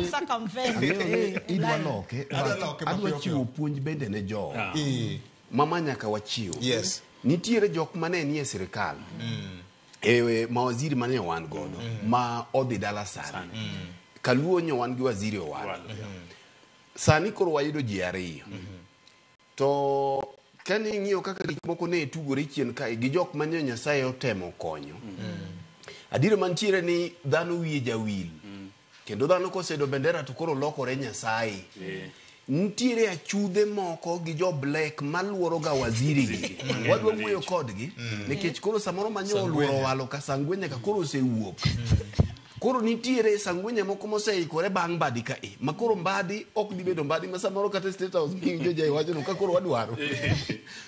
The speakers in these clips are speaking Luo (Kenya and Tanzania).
Wachak circumvent. Ang'eyo ni Eh, idwa line. loke Adwa but loke adwa mapiyo chiwo piyo. puonj bende ne jowa mama nyaka wachiw. Nitiere jok mane nie sirikal e mawaziri mane wan godo ma odhi dala sani. Kaluo nyo wan gi waziri Owalo. Sani koro wayudo ji ariyo. To kane ing'iyo kaka gik moko ne tugore chien kae gi jok mane Nyasaye otemo konyo. Adiera mantiere ni dhano wiye jawil. Kendo dhano koseyudo bendera to koro lokore Nyasaye. Nitiere achudhe moko gi jo black maluoro ga waziri gi. Wadwa wuoyo kodgi nikech koro samoro manyo oluoro Owalo ka Sangwenya ka koro osewuok. Koro nitiere Sangwenya moko moseikore bang' Mbadi ka e. Ma koro Mbadi ok dhi bedo Mbadi ma samoro kata State House miwinjo jai wacho no ka koro wadwaro.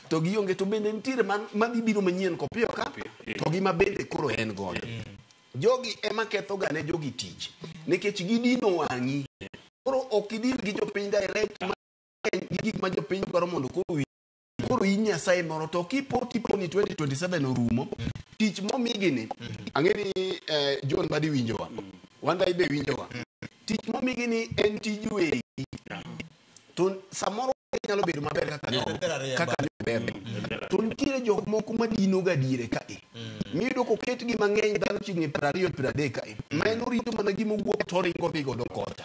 To gionge to bende nitiere madhi biro manyien kopiyo ka to gi ma bende koro en godo. Jogi ema ketho ga ne jogi tich nikech gidino wang'i. Koro ok idil gi jopiny direct ma gi gik ma jopiny dwaro mondo koro owinj. Koro in Nyasaye moro to kipo tipo ni 2027 orumo tich momigi ni ang'e ni John Mbadi winjowa Wandai be winjowa tich momigi ni en tij wegi to samoro nyalo bedo maber kaka nyo Ber ariyo kaka nyo ber to nitiere jok moko madino ga diere kae miyudo koketgi mang'eny dhano chiegni 20 30 kae ma en orito mana gima owuok to oringo dhi godo kocha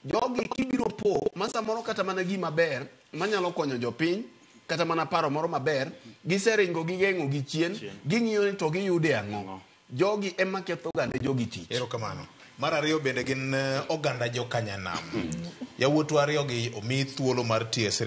jogi kibiro po ma samoro kata mana gima ber manyalo konyo jopiny kata mana paro moro maber giseringo gigeng'o gi chien ging'iyo ni to giyude ang'o jogi ema ketho ga ne jogi tich. Erokamano. Mar ariyo bende gin oganda jokanyanam. Yawuotwa ariyo gi omi thuolo mar tiyo e sirikal.